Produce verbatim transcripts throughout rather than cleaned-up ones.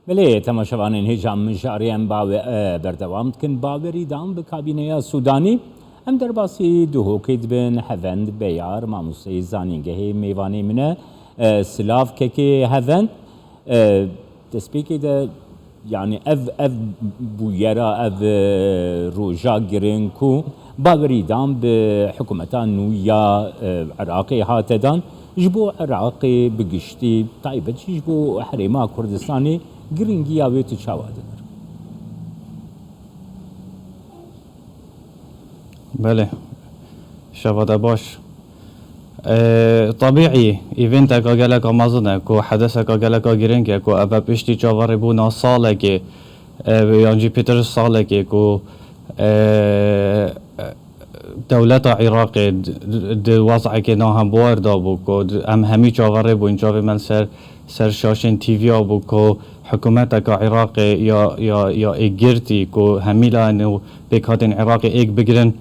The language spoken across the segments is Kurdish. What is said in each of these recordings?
Belê, temaşevanên hêja mijarê em bawe-, e, berdewam dikin. Bawerî dan bi kabîneya Sûdanî. Em derbasî Duhokê dibin, Hevend Beyar, mamosteyê zanîngehê mêvanê min e. E, silav kekê Hevend. E, destpêkê de, yanî ev, ev bûyera, ev, e, roja giring ku bawerî dan bi hikûmeta nû ya, e, Iraqê hate dan, ji bo Iraqê bi giştî, taybet jî ji bo Herêma Kurdistanê girîngiya wê tu çawa dibir? Belê. Şeva te baş. E, tebîî, eventeka geleka mezin e, ku hedeseka geleka giring e, ku ev e piştî çaverêbûna salekê, e, yan jî pêtir salekê, ku, e, dewleta Iraqê di, di, di wezekê nahemwar de bû, ku di, em hemî çaverê bûn, çavê me li ser, ser şaşên T V'ya bû, ku hikûmeteka Iraqê ya, ya, ya êkgirtî, ku hemî layên û pêkhatên Iraqê êk bigirin,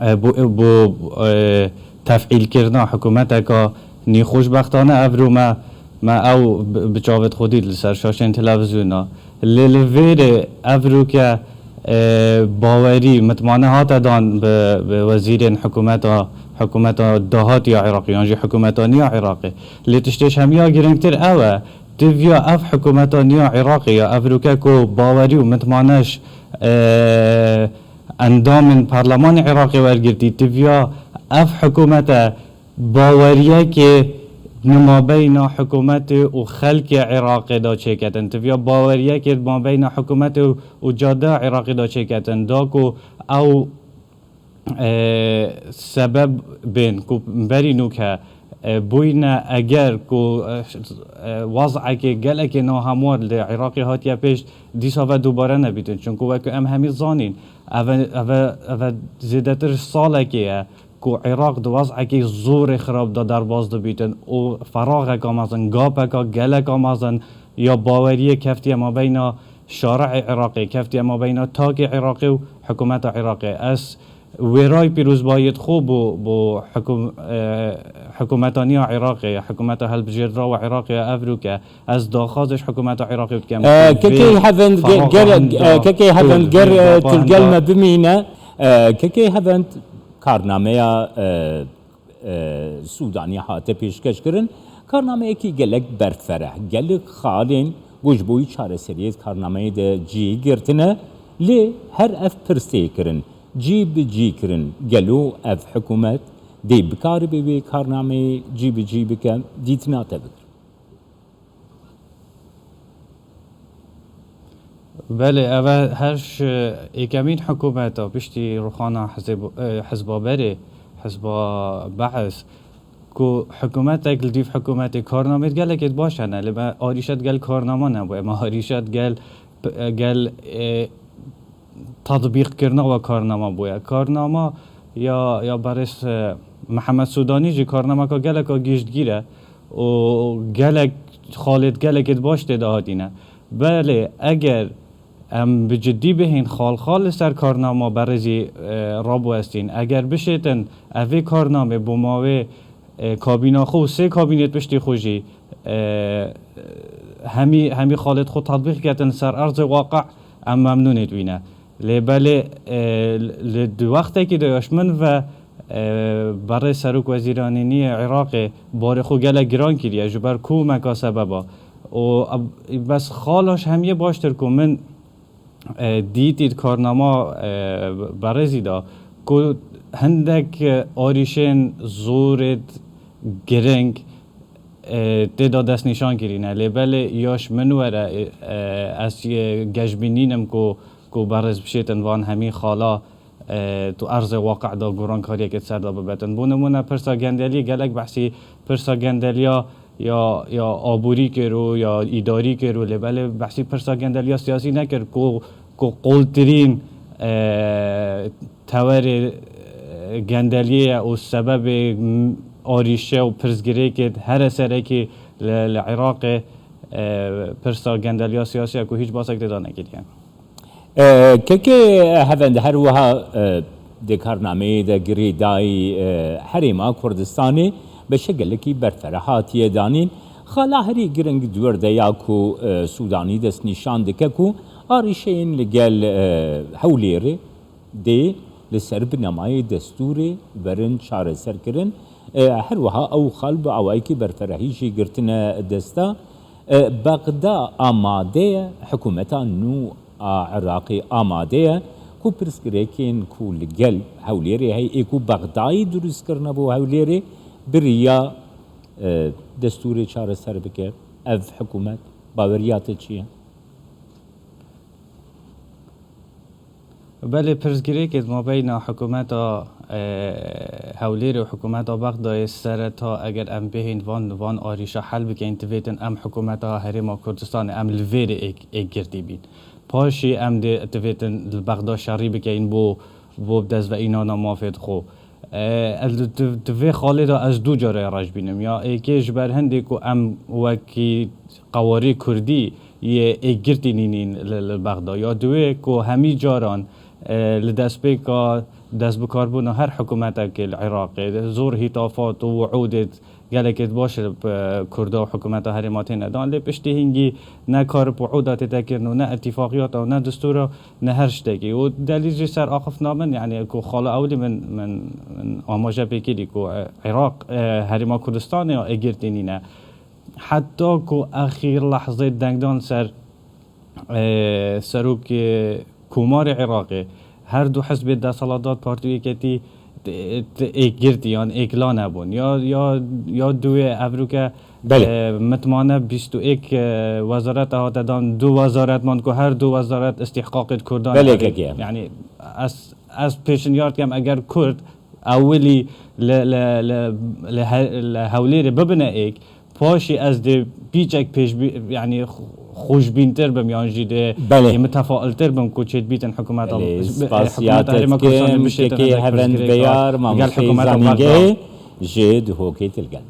e, bo, bo, e, tefîlkirina hikûmeteka nîxweşbextane ev rû me, me ew bi, bi çavêt xwe dît li ser şaşên televîzyona. Lê li vêrê ev rû ke, e, bawerî, mitmane hate dan bi, bi wezîrên hikûmeta, hikûmeta dahatî ya Iraqê yan jî hikûmeta nî ya Iraqê. Lê tiştê ji hemiya giringtir ew e, tu viya ev hikûmeta nî ya Iraqê ya ev rû ke ku bawerî û mitmane ji, e, endamên parlemanê Iraqê wergirtî, tu viya ev hikûmete baweriyekê di mabeyna hikûmetê û xelkê Iraqê de çêketin. Tu viya baweriyekê di mabeyna hikûmetê û, û cadeya Iraqê de çêketin. Da ku ew, e, sebeb bên ku berî nûke, e, bûyne eger ku, e, e, wezekê gelekê nahemwar li Iraqê hatiye pêş, dîsa ve dubare nebîtin. Çunku weke em hemî zanîn, eve, eve, eve zêdetir salekê ye ku Iraq di wezekî zorê xirab de derbas dibîtin û feraxeka mezin, gapeka geleka mezin ya baweriyê keftiye mabeyna şareê Iraqê, keftiye mabeyna takê Iraqê û hikûmeta Iraqê. Ez wêrayî pîrozbayiyê xwe bo, bo hikûm-, e, hikûmeta nî ya Iraqê, hikûmeta hilbijêrdirawa Iraqê ya ev rû ke ez daxwazê ji hikûmeta Iraqê dikim. E, ku vê Kekê Hevend ge-, feraxa ger-, hinda e, Kekê Hevend ger, e, tu li gel me bimîne. E, Kekê Hevend, karnameya, e, e, Sûdanî hate pêşkeş kirin. Karnameyekî gelek berfireh, gelek xalên ku ji bo wî çareseriyê di karnameyê de cî girtine, lê her ev pirs tê kirin, cî bi cî kirin. Gelo ev hikûmet dê bikaribe wê karnameyê cî bi cî bike? Dîtina te bigir. Belê, ev e her ji êkemîn hikûmeta piştî rûxana hizb-, e, hizba berê, hizba Be'es, ku hikûmetek li dîv hikûmetê karnamê gelekê baş hene, lê me arîşet gel karnama nebûye, me arîşet gel, gel, e, tatbîqkirina we karnama bûye. Karnama ya, ya berêz, e, Mihemed Sûdanî jî karnameka geleka giştgîr e û gelek xalêt gelekê baş tê de hatîne. Belê, eger em bi cidî bihên xal xal li ser karnama berêzî, e, rabiwestîn, eger bişêtin evê karnamê bo mawê, e, kabîna xwe û sê kabînêt piştî xwe jî, e, hemî, hemî xalêt xwe tatbîq ketin ser erzê waqe, em memnûnêt wî ne. Lê belê, e, li di wextekî de ya ji min ve, e, berê Serok Wezîranî nî yê Iraqê barê xwe gelek giran kiriye ji ber komeka sebeba. Û ab-, bes xala ji hemiyê baştir ku min, e, dîtî di karnama, e, berêzî de ku hindek, e, arîşên zorêt giring, e, tê de destnîşan kirîne. Lê belê ya ji min were, e, e, ez, e, geşbînînim ku, ku berêz bişêtin van hemî xala, e, tu erzê waqe de gorankariyekê di ser de bibetin. Bo nimûne pirsa gendeliyê, gelek behsî pirsa gendeliya ya, ya aborî kir û ya îdarî kir û lê belê behsî pirsa gendeliya siyasî nekir ku, ku qoltirîn, e, tewerê, e, gendeliyê ye û sebebê, m-, arîşe û pirsgirêkê here serekî li, li Iraqê, e, pirsa gendeliya siyasî ye ku hîç basek tê de nekiriye. E, Kekê Hevend, her wiha, e, di karnameyê de girêdayî, e, Herêma Kurdistanê beşe gelekî berfireh hatiye danîn. Xala herî giring di wir de ya ku, e, Sûdanî destnîşan dike ku arîşeyên li gel, e, Hewlêrê dê li ser binemayê destûrê werin çareserkirin. E, her wiha ew xal bi awayekî berferehî jî girtine desta. E, Bexda amade ye, hikûmeta nû a Iraqê amade ye ku pirsgirêkên ku li gel Hewlêrê heye, ê ku Bexdayî dirust kirine bo Hewlêrê, bi riya, e, destûrê çareser bike. Ev hikûmet, baweriya te çi ye? Belê, pirsgirêkê di mabeyna hikûmeta, e, Hewlêrê û hikûmeta Bexdayê sereta eger em bêhên van, van arîşa hel bikeyn, divêtin em hikûmeta Herêma Kurdistanê em li vêrê êk, êkgirtî bîn. Paşî em dê divêtin li Bexda şerî bikeyn bo, bo bi dest ve înana mafê xwe. E, ez di, di, di vê xalê de ez du carê reş bînim. Ya êkê ji ber hindê ku em wekî qewarê kurdî yê êkgirtî nînîn li, li Bexda. Ya duwê ku hemî caran, e, li destpêka destbikarbûna her hikûmetekê li Iraqê de zor hîtafat û wiûdê gelekê baş li, e, Kurda û hikûmeta herêma têne dan. Lê piştî hingî ne karib wiûda tête kirin û ne îtîfaqiyata û ne destûra ne her ştekî. Û delîl jî ser axiftina min, yanî ku xala ewilî min, min, min amaje pê kirî ku, e, Iraq, e, Herêma Kurdistanê ya êkgirtî nîne. Heta ku exîr lehzê dengdan ser, e, serokê Komarê Iraqê, her du hizbê desthilatdar, Partî û Yeketî, t-, t-, êkgirtî yan êkla nebûn. Ya, ya, ya duwê evroke, Belê. e, mitmane bîst û êk, e, wezarete hate dan, du wezaret man ku her du wezaret îstîhqaqê Kurdan Belê, hebe. Kekê. Yanî ez, ez pêşniyar dikem eger Kurd ewilî li, li, li, li he-, li Hewlêrê bibine êk, paşî ez dê pîçek pêşbî-, yanî xweşbîntir bim yan jî dê Belê. ê mitefailtir bim ku çêdibîtin hikûmeta, Belê, bi-, spasiya hikûmeta te Herêma Kurdistanê dikim, bişêtin Kekê hinek Hevend pirsgirêka Beyar, gel mamosteyê hikûmeta zanîngehê Bexda. Jê Duhokê til gel.